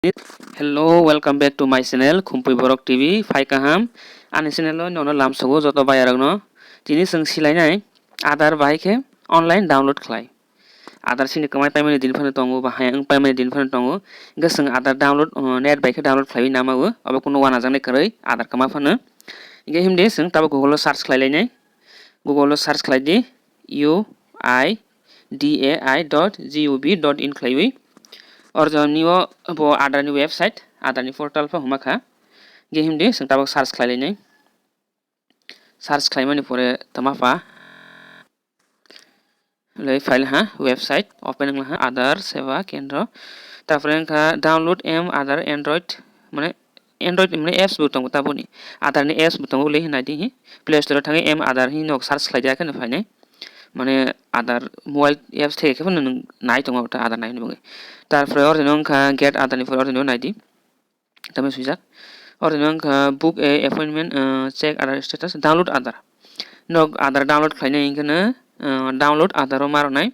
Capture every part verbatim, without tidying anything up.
Hello, welcome back to my channel, Khumpui Borok T V. Phai kaham, ani channel o nono lamsogo joto bayarokno. Tini chwng silainai Aadhaar bahai khe online download khlai. Aadhaar sini kwmai paimani din phano tongo, ba hayung paimani din phano tongo. Hwnkhe chwng Aadhaar download, uh, net bai khe download khlaiwi namago. Obo kunu wanajaknai kwrwi Aadhaar kwma phano. Hwnkhe himdi chwng tabuk Google o search khlai lainai. Google o search khlai di, U I D A I dot G O V dot in khlaiwi. Oro jani o bo Aadhaar ni website, Aadhaar ni portal pho hwnma kha. Hwnkhe himdi chwng tabuk search khlai lainai. Search khlaimani pore tama pha. Lei file ha, website open wngla ha, Aadhaar Seva Kendra. Tarpore wngkha download M Aadhaar Android, mane Android ni mane apps bo tongo taboni. Aadhaar ni apps bo tongo, lei hinwi nai di hi. Play Store o thangwi M Aadhaar hinwi nok search khlai di, haikhe no phainai. Mane Aadhaar mobile apps theke khe phano nwng nai tongo ta Aadhaar nai hwnwi bagwi. Tarpore oro jani wngkha get Aadhaar ni pore oro jani nai di. Tamo swijak. Oro jani wngkha book a appointment, uh, check Aadhaar status, download Aadhaar. Nok Aadhaar download khlainai hwnkhe no, uh, download Aadhaar o ma rwnai.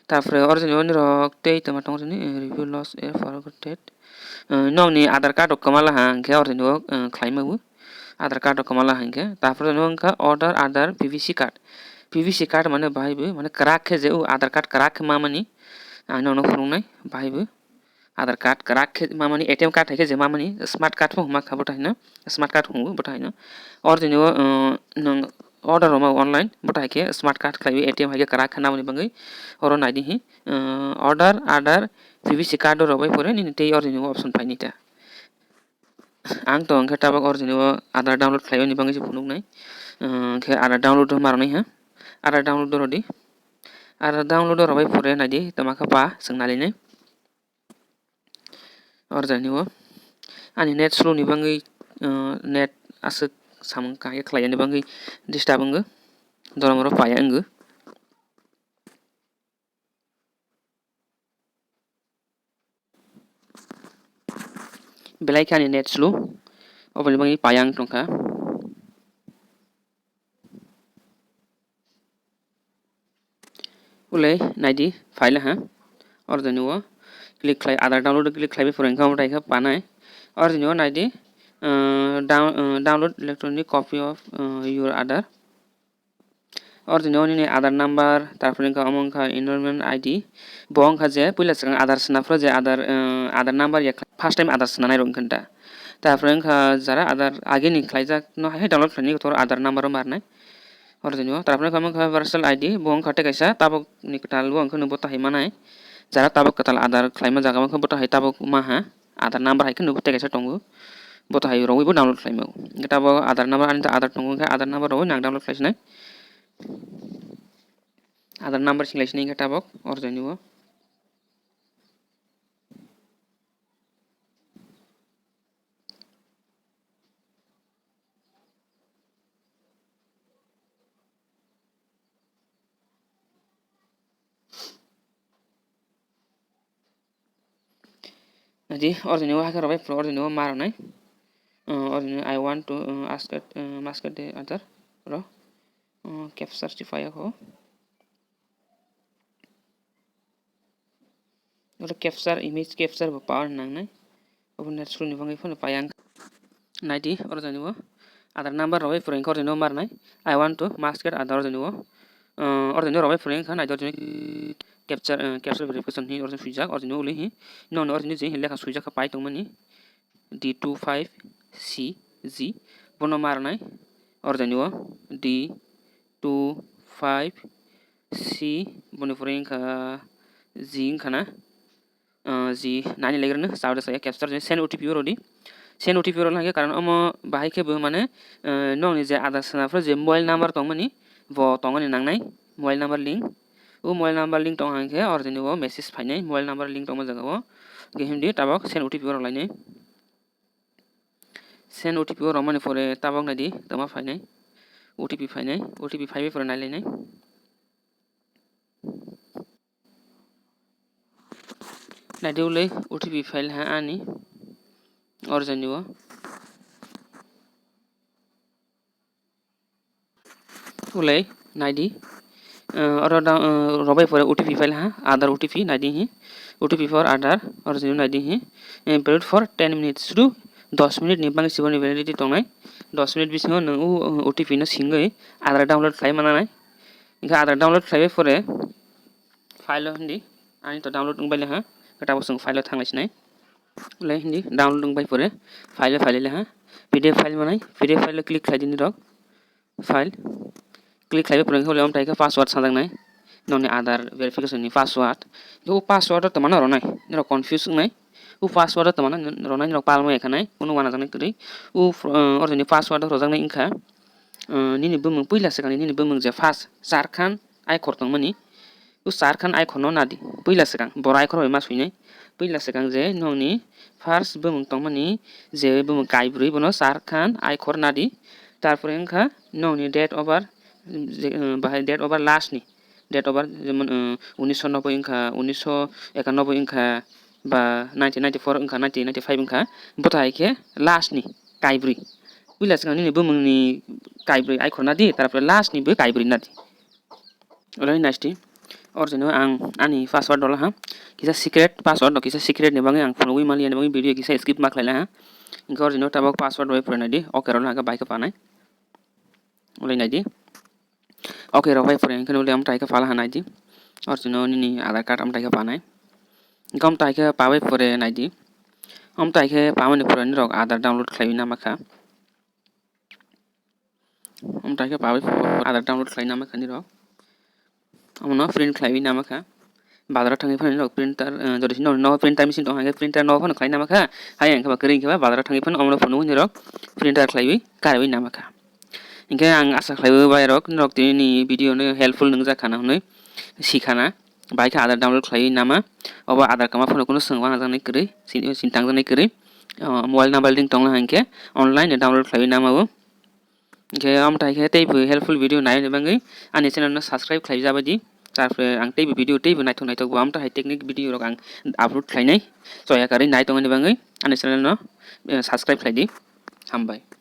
Tarpore oro jani oni rok tei tama tongo jani, uh, review lost a forgotten. Uh, nokni Aadhaar card rok kwma laha hwnkhe oro jani o, uh, khlai mabu. Aadhaar card rok kwma laha hwnkhe. Tarpore jani wngkha order Aadhaar P V C card. P V C card mane bahai bo, mane kwrak khe je o Aadhaar card kwrak khe ma mani. Ang nokno phunuknai bahai bo. Aadhaar card kwrak khe mamani, A T M card hai khe je mamani, smart card pho hwnma kha bo ta haino, smart card hwngo bo ta haino. Oro jani o, uh, nwng order rwma online bo ta hai khe smart card khlaiwi A T M hai khe kwrak khe namani bagwi oro nai di hi, uh, order Aadhaar P V C card o rwbai pore nini tei oro jani o option phaini ta. Ang to hwnkhe tabuk oro jani o Aadhaar download khlaiwi phunuknai, uh, hwnkhe Aadhaar download o ma rwnai ha, Aadhaar download o rw di, Aadhaar download o rwbai pore nai di tama khe pa chwng nai lainai. Oro jani o ani net slow ni bagwi, uh, net aswk samung kaham khe khlai yani bagwi disturb wngo, doromoro paya wngo. Belai khe ani net slow, oboni bagwi paya wng tongkha. Ulei nai di file ha. Oro jani o click khlai, Aadhaar download click khlai bai phuru wngkha, omo tai khe panai. Oro jani o nai di, uh, down-, uh, download electronic copy of, uh, your Aadhaar. Oro jani o nini Aadhaar number, tarpore wngkha omo wngkha enrollment I D. Bo wngkha je puila swkang Aadhaar swnam phuru je Aadhaar, uh, Aadhaar number ya first time Aadhaar swnam nai rok wngkha da. Tarpore wngkha jara Aadhaar agini khlaijak no hai hai download khlainai kotor Aadhaar number o ma rwnai. Oro jani o, tarpore wngkha, wngkha personal I D, bo wngkha tei kaisa tabuk ni kwtal o wngkha no bo tahai manai. Jara tabuk kwtal Aadhaar khlaima jaga o wngkha bo tahai tabuk maha. Aadhaar number hai khe no bo tei kaisa tongo. Bo tahai rwui bo download khlaima. Hwnkhe tabuk Aadhaar number ani ta Aadhaar tongo, hwnkhe Aadhaar number rwui nang download khlai sinai. Aadhaar number singlai sinai hwnkhe tabuk oro jani o. Nadi, oro jani o hakhe rwbai phuru oro jani o ma rwnai. Uh, oro jani o I want to, uh, ask it, uh, mask it the other ro, uh, capture si phai o. Oro capture, image capture bo power nangnai. Obo net slow ni bagwi phano paya wngkha. Nai di, oro jani o Aadhaar number rwbai phuru wngkha, oro jani o ma rwnai. I want to mask it Aadhaar, oro jani o. Uh, oro jani o rwbai phuru wngkha, nai di oro jani capture, uh, capture verification hi oro jani swijak, oro jani o uli hi. Nokni oro jani je hi lekha swijak kha pai tongmani. D two five C G, bono ma rwnai, oro jani o D two five C, boni pore wngkha G wngkha na, ah, G nani legrano, sa oro saya capture jani send O T P o rw di, send O T P o rw lankhe, karon omo bahai khe bo mane, ah, nokni je Aadhaar swnam phuru je mobile number tongmani, bo tongmani nangnai, mobile number link, o mobile number link tong hwnkhe oro jani o message phainai, mobile number link tongma jaga o, hwnkhe himdi tabuk send O T P o rw lainai. Send O T P o rwmani pore tabuk nai di, tama phainai, O T P phainai, O T P phaibai pore nai lainai. Nai di ulei O T P phai laha ani, oro jani o. Ulei nai di, ah, oro da, ah, rwbai pore O T P phai laha, Aadhaar O T P nai di hi. O T P for Aadhaar, oro jini naidi hi, eh, valid for ten minutes, sudu dos minute ni bagwi siboni validity tongnai. Dos minute bisingo nwng o, o T P no singwi Aadhaar download khlai mananai. Hinkhe Aadhaar download khlaibai pore file o hindi, ani to download wngbai le ha, khe tabuk chwng file o thanglai sinai. Ulai hindi download wngbai pore file o file le ha, P D F file manai, P D F file o click khlai di nirok. File click khlaiwi pore khe, omo tai khe password sajaknai, nokni Aadhaar verification ni password. Khe o password o twmano rwnai, norok confuse wngnai. O password o twmano rwnai, norok palma ekhanai, kunu uanajaknai kwrwi. O, uh, oroni password o rwjaknai wngkha, uh, nini bumung puila swkangni, nini bumung je first Charkhan aikhor tongmani, o Charkhan aikhorno nadi. Puila swkang boro aikhor bai ma swinai. Puila swkang je nokni first bumung tongmani, je bumung kaibrwi, bono Charkhan aikhor nadi. Tarpore wngkha nokni date of birth, je, uh, bahai date of birth last ni, date of birth jemon, uh, unisho noboi wngkha, unisho ekanoboi wngkha, ba nineteen ninety-four wngkha, nineteen ninety-five wngkha, bo tai khe last ni kaibrwi. Puila swkang nini bumungni kaibrwi aikhor nadi, tarpore last ni bo kaibrwi nadi. Oro naidi, oro jeno ang ani password dolo ha, kisa secret password, kisa secret ni bagwi ang phunugwi maliya ni bagwi video kisa skip ma khlai ha. Hinkhe oro jeno tabuk password bai pore naidi, okay rok no hake bai khe panai. Oro naidi. Okay rok bai pore hinkhe oro amtai khe phala ha naidi. Oro jeno nini Aadhaar card amtai khe panai. Hinkhe amtai khe pabai pore naidi. Amtai khe pamani pore nirok Aadhaar download khlaiwi nama kha. Amtai khe pabai pore Aadhaar download khlai nama kha nirok. Omono print khlaiwi nama kha. Bazaro thangwi phano nirok printer, eh, jodi sini no printer machine tong hwnkhe printer no phano khlai nama kha. Hai hwnkhe ba kwrwi hwnkhe ba bazaro thangwi phano omono phunugwi nirok printer khlaiwi karwi nama kha. Hinkhe ang asa khlaiwi bairok nirok tini video no helpful nwngjak khana hwnwi sikhana. Bai khe Aadhaar download khlaiwi nama. Obo Aadhaar kama phano kunu swng wanajaknai kwrwi, sin-, sintangjaknai kwrwi. O, mobile number link tongla hinkhe online download khlaiwi nama o. Hinkhe omo tai khe teibo helpful video naina bagwi ani channel no subscribe khlai jabai di. Tarpore ang teibo video teibo naithok naithok bo omo tai technique video rok ang upload khlainai. Choya karwi nai tongmani bagwi ani channel no, eh, subscribe khlai di. Hambai.